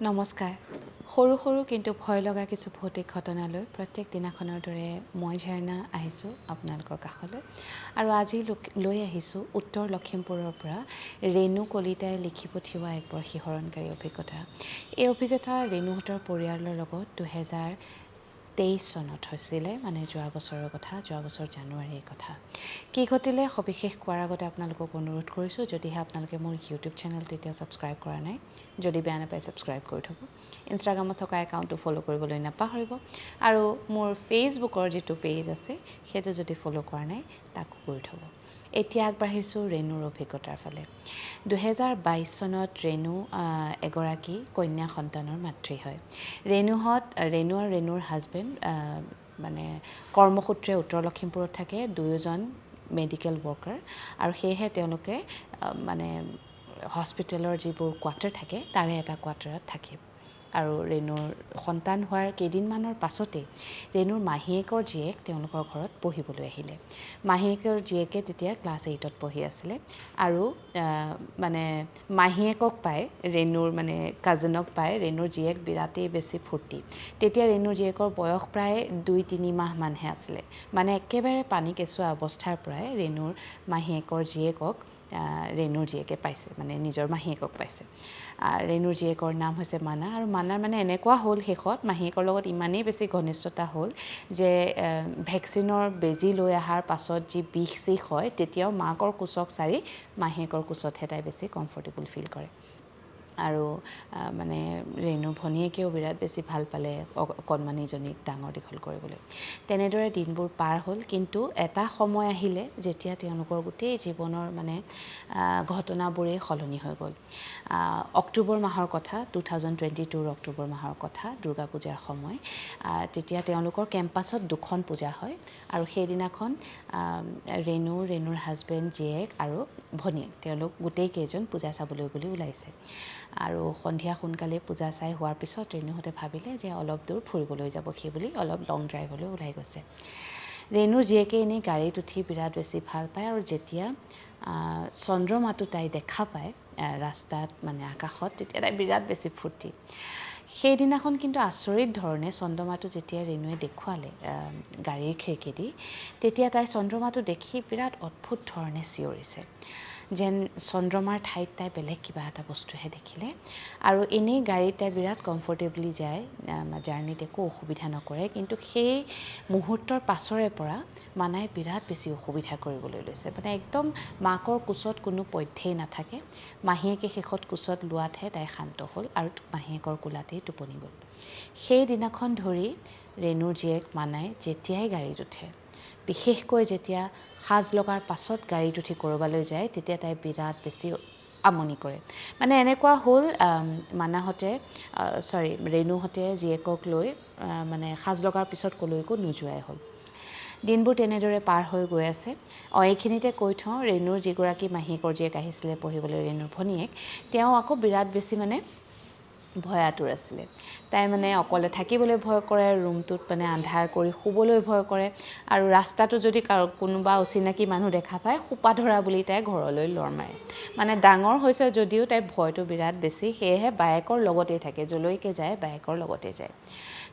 নমস্কাৰ। সৰু সৰু কিন্তু ভয় লগা কিছু ভৌতিক ঘটনালৈ প্ৰত্যেক দিনাখনৰ দৰে মই ঝেৰণা আহিছোঁ আপোনালোকৰ কাষলৈ আৰু আজি লৈ আহিছোঁ উত্তৰ লখিমপুৰৰ পৰা ৰেণু কলিতাই লিখি পঠিওৱা এক বৰ শিহৰণকাৰী অভিজ্ঞতা। এই অভিজ্ঞতা ৰেণুহঁতৰ পৰিয়ালৰ লগত 2023 চনত হৈছিলে, মানে যোৱা বছৰৰ কথা, যোৱা বছৰ জানুৱাৰীৰ কথা। কি ঘটিলে সবিশেষ কোৱাৰ আগতে আপোনালোকক অনুৰোধ কৰিছোঁ, যদিহে আপোনালোকে মোৰ ইউটিউব চেনেলটো এতিয়াও ছাবস্ক্ৰাইব কৰা নাই, যদি বেয়া নাপায় ছাবস্ক্ৰাইব কৰি থ'ব। ইনষ্টাগ্ৰামত থকা একাউণ্টটো ফ'ল' কৰিবলৈ নাপাহৰিব আৰু মোৰ ফেচবুকৰ যিটো পেজ আছে সেইটো যদি ফ'ল' কৰা নাই তাকো কৰি থ'ব। এতিয়া আগবাঢ়িছোঁ ৰেণুৰ অভিজ্ঞতাৰ ফালে। 2022 চনত ৰেণু এগৰাকী কন্যা সন্তানৰ মাতৃ হয়। ৰেণু আৰু ৰেণুৰ হাজবেণ্ড মানে কৰ্মসূত্ৰে উত্তৰ লখিমপুৰত থাকে। দুয়োজন মেডিকেল ৱৰ্কাৰ আৰু সেয়েহে তেওঁলোকে মানে হস্পিটেলৰ যিবোৰ কোৱাৰ্টাৰ থাকে তাৰে এটা কোৱাৰ্টাৰত থাকে। আৰু ৰেণুৰ সন্তান হোৱাৰ কেইদিনমানৰ পাছতেই ৰেণুৰ মাহীয়েকৰ জীয়েক তেওঁলোকৰ ঘৰত পঢ়িবলৈ আহিলে। মাহীয়েকৰ জীয়েকে তেতিয়া ক্লাছ 8ত পঢ়ি আছিলে আৰু মানে মাহীয়েকক পাই, ৰেণুৰ মানে কাজিনক পাই ৰেণুৰ জীয়েক বিৰাটেই বেছি ফূৰ্তি। তেতিয়া ৰেণুৰ জীয়েকৰ বয়স প্ৰায় 2-3 মাহমানহে আছিলে, মানে একেবাৰে পানী কেঁচুৱা অৱস্থাৰ পৰাই ৰেণুৰ মাহীয়েকৰ জীয়েকক ৰেণুৰ জীয়েকে পাইছে, মানে নিজৰ মাহীয়েকক পাইছে। ৰেণুৰ জীয়েকৰ নাম হৈছে মানা। আৰু মানাৰ মানে এনেকুৱা হ'ল শেষত মাহীয়েকৰ লগত ইমানেই বেছি ঘনিষ্ঠতা হ'ল যে ভেকচিনৰ বেজী লৈ অহাৰ পাছত যি বিষ চিষ হয় তেতিয়াও মাকৰ কোচক চাৰি মাহীয়েকৰ কোচতহে তাই বেছি কমফৰ্টেবল ফিল কৰে। আৰু মানে ৰেণুৰ ভনীয়েকেও বিৰাট বেছি ভাল পালে অকণমানিজনীক ডাঙৰ দীঘল কৰিবলৈ। তেনেদৰে দিনবোৰ পাৰ হ'ল, কিন্তু এটা সময় আহিলে যেতিয়া তেওঁলোকৰ গোটেই জীৱনৰ মানে ঘটনাবোৰেই সলনি হৈ গ'ল। অক্টোবৰ মাহৰ কথা, 2022ৰ অক্টোবৰ মাহৰ কথা, দুৰ্গা পূজাৰ সময়। তেতিয়া তেওঁলোকৰ কেম্পাছত দুখন পূজা হয় আৰু সেইদিনাখন ৰেণু, ৰেণুৰ হাজবেণ্ড, জীয়েক আৰু ভনীয়েক তেওঁলোক গোটেইকেইজন পূজা চাবলৈ বুলি ওলাইছে। আৰু সন্ধিয়া সোনকালে পূজা চাই হোৱাৰ পিছত ৰেণুহঁতে ভাবিলে যে অলপ দূৰ ফুৰিবলৈ যাব, সেই বুলি অলপ লং ড্ৰাইভলৈ ওলাই গৈছে। ৰেণুৰ জীয়েকে এনেই গাড়ীত উঠি বিৰাট বেছি ভাল পায় আৰু যেতিয়া চন্দ্ৰমাটো তাই দেখা পায় ৰাস্তাত মানে আকাশত, তেতিয়া তাই বিৰাট বেছি ফূৰ্তি। সেইদিনাখন কিন্তু আচৰিত ধৰণে চন্দ্ৰমাটো যেতিয়া ৰেণুৱে দেখুৱালে গাড়ীৰ খিৰিকীদি, তেতিয়া তাই চন্দ্ৰমাটো দেখি বিৰাট অদ্ভুত ধৰণে চিঞৰিছে, যেন চন্দ্ৰমাৰ ঠাইত তাই বেলেগ কিবা এটা বস্তুহে দেখিলে। আৰু এনেই গাড়ীত তাই বিৰাট কমফৰ্টেবলি যায়, জাৰ্ণিত একো অসুবিধা নকৰে, কিন্তু সেই মুহূৰ্তৰ পাছৰে পৰা মানাই বিৰাট বেছি অসুবিধা কৰিবলৈ লৈছে। মানে একদম মাকৰ কোচত কোনো পধ্যেই নাথাকে। মাহীয়েকে শেষত কোচত লোৱাতহে তাই শান্ত হ'ল আৰু মাহীয়েকৰ কোলাতেই টোপনি গ'ল। সেইদিনাখন ধৰি ৰেণুৰ জীয়েক মানাই যেতিয়াই গাড়ীত উঠে, বিশেষকৈ যেতিয়া সাজ লগাৰ পাছত গাড়ীত উঠি ক'ৰবালৈ যায়, তেতিয়া তাই বিৰাট বেছি আমনি কৰে। মানে এনেকুৱা হ'ল, মানাহঁতে, চৰি, ৰেণুহঁতে জীয়েকক লৈ মানে সাজ লগাৰ পিছত ক'লৈকো নোযোৱাই হ'ল। দিনবোৰ তেনেদৰে পাৰ হৈ গৈ আছে। এইখিনিতে কৈ থওঁ, ৰেণুৰ যিগৰাকী মাহীয়েকৰ জীয়েক আহিছিলে পঢ়িবলৈ, ৰেণুৰ ভনীয়েক, তেওঁ আকৌ বিৰাট বেছি মানে ভয়াতুৰ আছিলে। তাই মানে অকলে থাকিবলৈ ভয় কৰে, ৰুমটোত মানে আন্ধাৰ কৰি শুবলৈ ভয় কৰে আৰু ৰাস্তাটো যদি কোনোবা অচিনাকি মানুহ দেখা পায় সোপা ধৰা বুলি তাই ঘৰলৈ লৰ মাৰে। মানে ডাঙৰ হৈছে যদিও তাইৰ ভয়টো বিৰাট বেছি, সেয়েহে বায়েকৰ লগতেই থাকে, যলৈকে যায় বায়েকৰ লগতে যায়।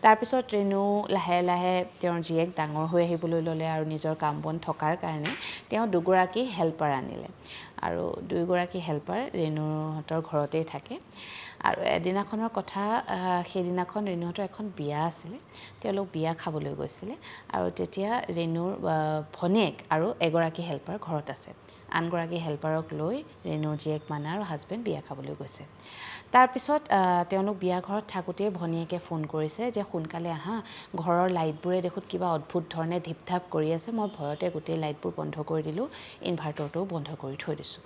তাৰপিছত ৰেণু লাহে লাহে তেওঁৰ জীয়েক ডাঙৰ হৈ আহিবলৈ ল'লে আৰু নিজৰ কাম বন থকাৰ কাৰণে তেওঁ দুগৰাকী হেল্পাৰ আনিলে আৰু দুয়োগৰাকী হেল্পাৰ ৰেণুহঁতৰ ঘৰতেই থাকে। আৰু এদিনাখনৰ কথা, সেইদিনাখন ৰেণুহঁতৰ এখন বিয়া আছিলে, তেওঁলোক বিয়া খাবলৈ গৈছিলে আৰু তেতিয়া ৰেণুৰ ভনীয়েক আৰু এগৰাকী হেল্পাৰ ঘৰত আছে। আনগৰাকী হেল্পাৰক লৈ ৰেণুৰ জীয়েক মানা আৰু হাজবেণ্ড বিয়া খাবলৈ গৈছে। তাৰপিছত তেওঁলোক বিয়া ঘৰত থাকোঁতেই ভনীয়েকে ফোন কৰিছে যে সোনকালে আহা, ঘৰৰ লাইটবোৰে দেখোন কিবা অদ্ভুত ধৰণে ধিপ ধাপ কৰি আছে, মই ভয়তে গোটেই লাইটবোৰ বন্ধ কৰি দিলোঁ, ইনভাৰ্টাৰটোও বন্ধ কৰি থৈ দিছোঁ।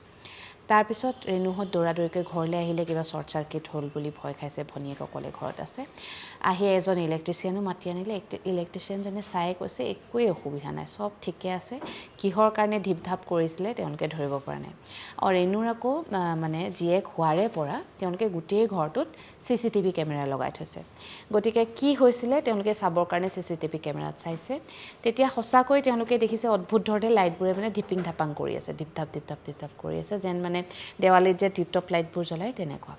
তাৰপিছত ৰেণুহঁত দৌৰাদৌৰিকৈ ঘৰলৈ আহিলে, কিবা শ্বৰ্ট চাৰ্কিট হ'ল বুলি ভয় খাইছে, ভনীয়েক অকলে ঘৰত আছে। আহি এজন ইলেক্ট্ৰিচিয়ানো মাতি আনিলে। ইলেক্ট্ৰিচিয়ানজনে চাই কৈছে একোৱেই অসুবিধা নাই, চব ঠিকে আছে, কিহৰ কাৰণে ধিপ ধাপ কৰিছিলে তেওঁলোকে ধৰিব পৰা নাই। ৰেণুৰ আকৌ মানে জীয়েক হোৱাৰে পৰা তেওঁলোকে গোটেই ঘৰটোত CCTV camera লগাই থৈছে, গতিকে কি হৈছিলে তেওঁলোকে চাবৰ কাৰণে CCTV কেমেৰাত চাইছে। তেতিয়া সঁচাকৈ তেওঁলোকে দেখিছে অদ্ভুত ধৰণে লাইটবোৰে মানে ধিপিং ধাপাং কৰি আছে, ধিপ ধাপ ধিপ ধাপ ধিপ ধাপ কৰি আছে, যেন মানে দেৱালীত যে টিপ টপ লাইটবোৰ জ্বলায় তেনেকুৱা।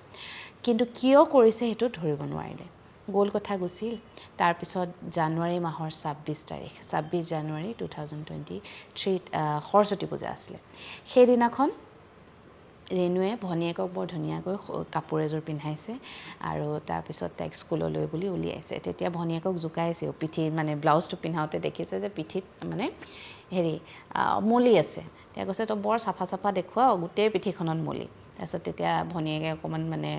কিন্তু কিয় কৰিছে সেইটো ধৰিব নোৱাৰিলে। গ'ল কথা গুচিল। তাৰপিছত জানুৱাৰী মাহৰ 26 তাৰিখ, 26 জানুৱাৰী 2023ত সৰস্বতী পূজা আছিলে। সেইদিনাখন ৰেণুৱে ভনীয়েকক বৰ ধুনীয়াকৈ কাপোৰ এযোৰ পিন্ধাইছে আৰু তাৰপিছত তাইক স্কুললৈ বুলি উলিয়াইছে। তেতিয়া ভনীয়েকক জোকাইছেও, পিঠি মানে ব্লাউজটো পিন্ধাওঁতে দেখিছে যে পিঠিত মানে হেৰি মলি আছে। তেতিয়া কৈছে, তই বৰ চাফা চাফা দেখুৱাও, গোটেই পিঠিখনত মলি। তাৰপিছত তেতিয়া ভনীয়েকে অকণমান মানে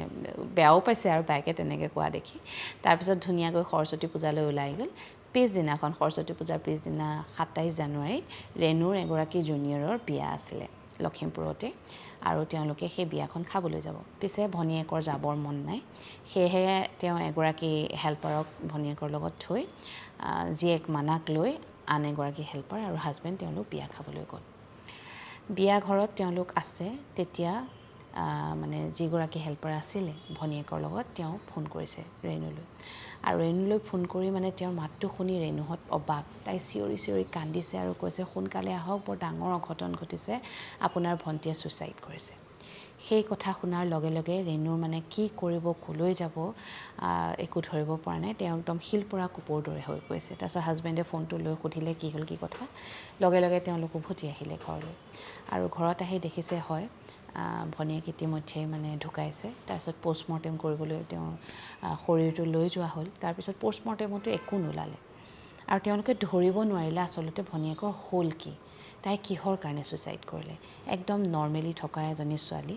বেয়াও পাইছে আৰু বায়েকে তেনেকৈ কোৱা দেখি। তাৰপিছত ধুনীয়াকৈ সৰস্বতী পূজালৈ ওলাই গ'ল। পিছদিনাখন, সৰস্বতী পূজাৰ পিছদিনা 27 জানুৱাৰীত ৰেণুৰ এগৰাকী জুনিয়ৰৰ বিয়া আছিলে লখিমপুৰতে আৰু তেওঁলোকে সেই বিয়াখন খাবলৈ যাব। পিছে ভনীয়েকৰ যাবৰ মন নাই, সেয়েহে তেওঁ এগৰাকী হেল্পাৰক ভনীয়েকৰ লগত থৈ জীয়েক মানাক লৈ আন এগৰাকী হেল্পাৰ আৰু হাজবেণ্ড তেওঁলোক বিয়া খাবলৈ গ'ল। বিয়া ঘৰত তেওঁলোক আছে, তেতিয়া মানে যিগৰাকী হেল্পাৰ আছিলে ভনীয়েকৰ লগত, তেওঁ ফোন কৰিছে ৰেণুলৈ। আৰু ৰেণুলৈ ফোন কৰি মানে তেওঁৰ মাতটো শুনি ৰেণুহঁত অবাক। তাই চিঞৰি চিঞৰি কান্দিছে আৰু কৈছে, সোনকালে আহক, বৰ ডাঙৰ অঘটন ঘটিছে, আপোনাৰ ভণ্টীয়ে ছুইচাইড কৰিছে। সেই কথা শুনাৰ লগে লগে ৰেণুৰ মানে কি কৰিব, ক'লৈ যাব, একো ধৰিব পৰা নাই। তেওঁ একদম শিল পৰা কপৌৰ দৰে হৈ গৈছে। তাৰপিছত হাজবেণ্ডে ফোনটো লৈ সুধিলে কি হ'ল, কি কথা। লগে লগে তেওঁলোক উভতি আহিলে ঘৰলৈ আৰু ঘৰত আহি দেখিছে হয়, ভনীয়েক ইতিমধ্যে মানে ঢুকাইছে। তাৰপিছত পষ্টমৰ্টেম কৰিবলৈ তেওঁৰ শৰীৰটো লৈ যোৱা হ'ল। তাৰপিছত পষ্টমৰ্টেমতো একো নোলালে আৰু তেওঁলোকে ধৰিব নোৱাৰিলে আচলতে ভনীয়েকৰ হ'ল কি, তাই কিহৰ কাৰণে ছুইচাইড কৰিলে। একদম নৰ্মেলি থকা এজনী ছোৱালী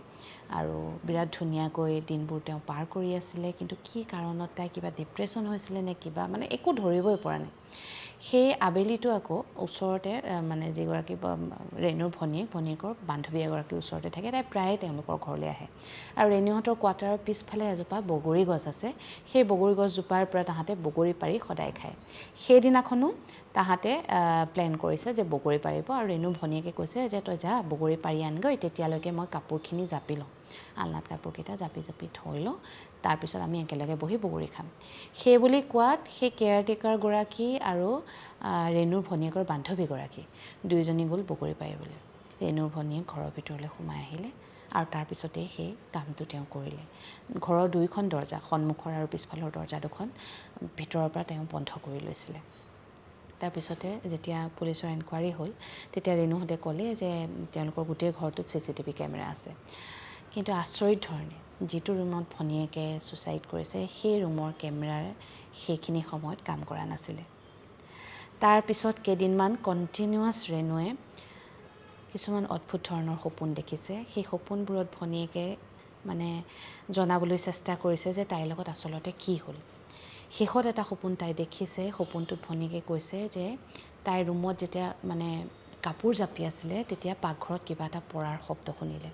আৰু বিৰাট ধুনীয়াকৈ দিনবোৰ তেওঁ পাৰ কৰি আছিলে, কিন্তু কি কাৰণত তাই কিবা ডিপ্ৰেশ্যন হৈছিলে নে কিবা, মানে একো ধৰিবই পৰা নাই। সেই আবেলিটো আকৌ ওচৰতে মানে যিগৰাকী ৰেণুৰ ভনীয়েক, ভনীয়েকৰ বান্ধৱী এগৰাকী ওচৰতে থাকে, তাই প্ৰায়ে তেওঁলোকৰ ঘৰলৈ আহে। আৰু ৰেণুহঁতৰ কোৱাৰ্টাৰৰ পিছফালে এজোপা বগৰী গছ আছে, সেই বগৰী গছজোপাৰ পৰা তাহাঁতে বগৰী পাৰি সদায় খায়। সেইদিনাখনো তাহাঁতে প্লেন কৰিছে যে বগৰী পাৰিব আৰু ৰেণুৰ ভনীয়েকে কৈছে যে তই যা বগৰী পাৰি আনগৈ, তেতিয়ালৈকে মই কাপোৰখিনি জাপি লওঁ, আলনাত কাপোৰকেইটা জাপি জাপি থৈ লওঁ, তাৰপিছত আমি একেলগে বহি বগৰী খাম। সেই বুলি কোৱাত সেই কেয়াৰটেকাৰগৰাকী আৰু ৰেণুৰ ভনীয়েকৰ বান্ধৱীগৰাকী দুয়োজনী গ'ল বগৰী পাৰিবলৈ। ৰেণুৰ ভনীয়েক ঘৰৰ ভিতৰলৈ সোমাই আহিলে আৰু তাৰপিছতেই সেই কামটো তেওঁ কৰিলে। ঘৰৰ দুয়োখন দৰ্জা, সন্মুখৰ আৰু পিছফালৰ দৰ্জা দুখন ভিতৰৰ পৰা তেওঁ বন্ধ কৰি লৈছিলে। তাৰপিছতে যেতিয়া পুলিচৰ এনকুৱাৰী হ'ল, তেতিয়া ৰেণুহঁতে ক'লে যে তেওঁলোকৰ গোটেই ঘৰটোত CCTV camera আছে। কিন্তু আচৰিত ধৰণে যিটো ৰুমত ভনীয়েকে ছুইচাইড কৰিছে, সেই ৰুমৰ কেমেৰাৰ সেইখিনি সময়ত কাম কৰা নাছিলে। তাৰপিছত কেইদিনমান কণ্টিনিউৱাছ ৰেণুৱে কিছুমান অদ্ভুত ধৰণৰ সপোন দেখিছে। সেই সপোনবোৰত ভনীয়েকে মানে জনাবলৈ চেষ্টা কৰিছে যে তাইৰ লগত আচলতে কি হ'ল। শেষত এটা সপোন তাই দেখিছে, সপোনটোত ভনীয়েকে কৈছে যে তাইৰ ৰুমত যেতিয়া মানে কাপোৰ জাপি আছিলে, তেতিয়া পাকঘৰত কিবা এটা পৰাৰ শব্দ শুনিলে।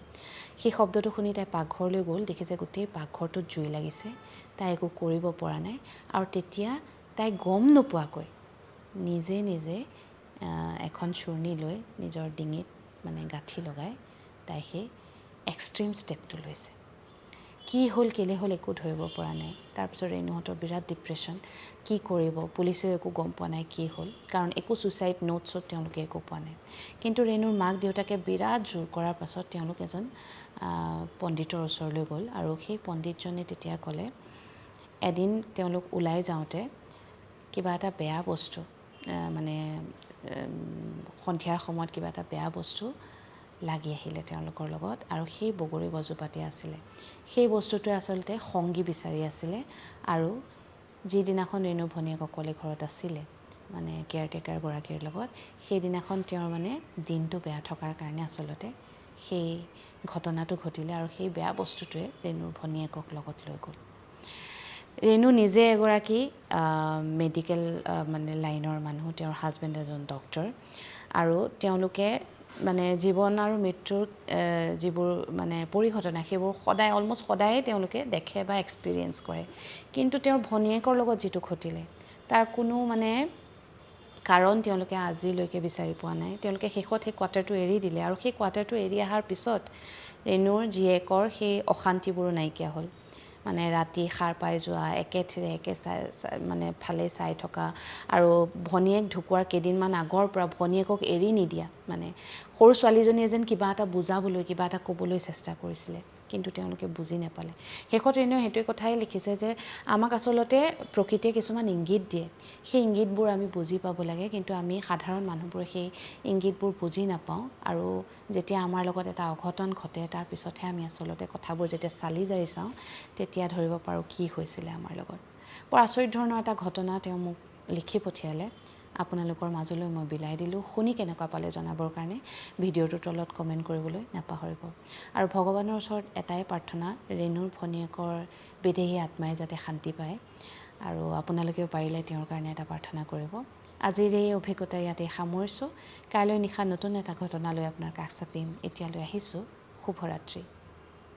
সেই শব্দটো শুনি তাই পাকঘৰলৈ গ'ল, দেখিছে গোটেই পাকঘৰটোত জুই লাগিছে, তাই একো কৰিব পৰা নাই। আৰু তেতিয়া তাই গম নোপোৱাকৈ নিজে নিজে এখন চূৰ্ণি লৈ নিজৰ ডিঙিত মানে গাঁঠি লগাই তাই সেই এক্সট্ৰিম ষ্টেপটো লৈছে। কি হ'ল, কেলৈ হ'ল একো ধৰিব পৰা নাই। তাৰপিছত ৰেণুহঁতৰ বিৰাট ডিপ্ৰেশ্যন, কি কৰিব, পুলিচেও একো গম পোৱা নাই কি হ'ল, কাৰণ একো ছুইচাইড নোট চোট তেওঁলোকে একো পোৱা নাই। কিন্তু ৰেণুৰ মাক দেউতাকে বিৰাট জোৰ কৰাৰ পাছত তেওঁলোক এজন পণ্ডিতৰ ওচৰলৈ গ'ল আৰু সেই পণ্ডিতজনে তেতিয়া ক'লে, এদিন তেওঁলোক ওলাই যাওঁতে কিবা এটা বেয়া বস্তু, মানে সন্ধিয়াৰ সময়ত কিবা এটা বেয়া বস্তু লাগি আহিলে তেওঁলোকৰ লগত আৰু সেই বগৰী গছজোপাতে আছিলে। সেই বস্তুটোৱে আচলতে সংগী বিচাৰি আছিলে আৰু যিদিনাখন ৰেণুৰ ভনীয়েক অকলে ঘৰত আছিলে, মানে কেয়াৰটেকাৰগৰাকীৰ লগত, সেইদিনাখন তেওঁৰ মানে দিনটো বেয়া থকাৰ কাৰণে আচলতে সেই ঘটনাটো ঘটিলে আৰু সেই বেয়া বস্তুটোৱে ৰেণুৰ ভনীয়েকক লগত লৈ গ'ল। ৰেণু নিজে এগৰাকী মেডিকেল মানে লাইনৰ মানুহ, তেওঁৰ হাজবেণ্ড এজন ডক্টৰ আৰু তেওঁলোকে মানে জীৱন আৰু মৃত্যুৰ যিবোৰ মানে পৰিঘটনা, সেইবোৰ সদায় অলমষ্ট সদায়ে তেওঁলোকে দেখে বা এক্সপিৰিয়েঞ্চ কৰে। কিন্তু তেওঁৰ ভনীয়েকৰ লগত যিটো ঘটিলে তাৰ কোনো মানে কাৰণ তেওঁলোকে আজিলৈকে বিচাৰি পোৱা নাই। তেওঁলোকে শেষত সেই কোৱাৰ্টাৰটো এৰি দিলে আৰু সেই কোৱাৰ্টাৰটো এৰি অহাৰ পিছত ৰেণুৰ জীয়েকৰ সেই অশান্তিবোৰো নাইকিয়া হ'ল। মানে ৰাতি সাৰ পাই যোৱা, একেথিৰে একে চাই মানে ফালে চাই থকা আৰু ভনীয়েক ঢুকোৱাৰ কেইদিনমান আগৰ পৰা ভনীয়েকক এৰি নিদিয়া, মানে সৰু ছোৱালীজনীয়ে যেন কিবা এটা বুজাবলৈ, কিবা এটা ক'বলৈ চেষ্টা কৰিছিলে। কিন্তু তেওঁলোকে বুজি নাপালে। শেষত ৰেণুৱে সেইটোৱে কথাই লিখিছে যে আমাক আচলতে প্ৰকৃতিয়ে কিছুমান ইংগিত দিয়ে, সেই ইংগিতবোৰ আমি বুজি পাব লাগে, কিন্তু আমি সাধাৰণ মানুহবোৰে সেই ইংগিতবোৰ বুজি নাপাওঁ। আৰু যেতিয়া আমাৰ লগত এটা অঘটন ঘটে তাৰ পিছতহে আমি আচলতে কথাবোৰ যেতিয়া চালি জাৰি চাওঁ, তেতিয়া ধৰিব পাৰোঁ কি হৈছিলে আমাৰ লগত। বৰ আচৰিত ধৰণৰ এটা ঘটনা তেওঁ মোক লিখি পঠিয়ালে, আপোনালোকৰ মাজলৈ মই বিলাই দিলোঁ। শুনি কেনেকুৱা পালে জনাবৰ কাৰণে ভিডিঅ'টোৰ তলত কমেণ্ট কৰিবলৈ নাপাহৰিব। আৰু ভগৱানৰ ওচৰত এটাই প্ৰাৰ্থনা, ৰেণুৰ ভনীয়েকৰ বিদেহী আত্মাই যাতে শান্তি পায়। আৰু আপোনালোকেও পাৰিলে তেওঁৰ কাৰণে এটা প্ৰাৰ্থনা কৰিব। আজিৰ এই অভিজ্ঞতা ইয়াতে সামৰিছোঁ। কাইলৈ নিশা নতুন এটা ঘটনা লৈ আপোনাৰ কাষ চাপিম। এতিয়ালৈ আহিছোঁ, শুভৰাত্ৰি।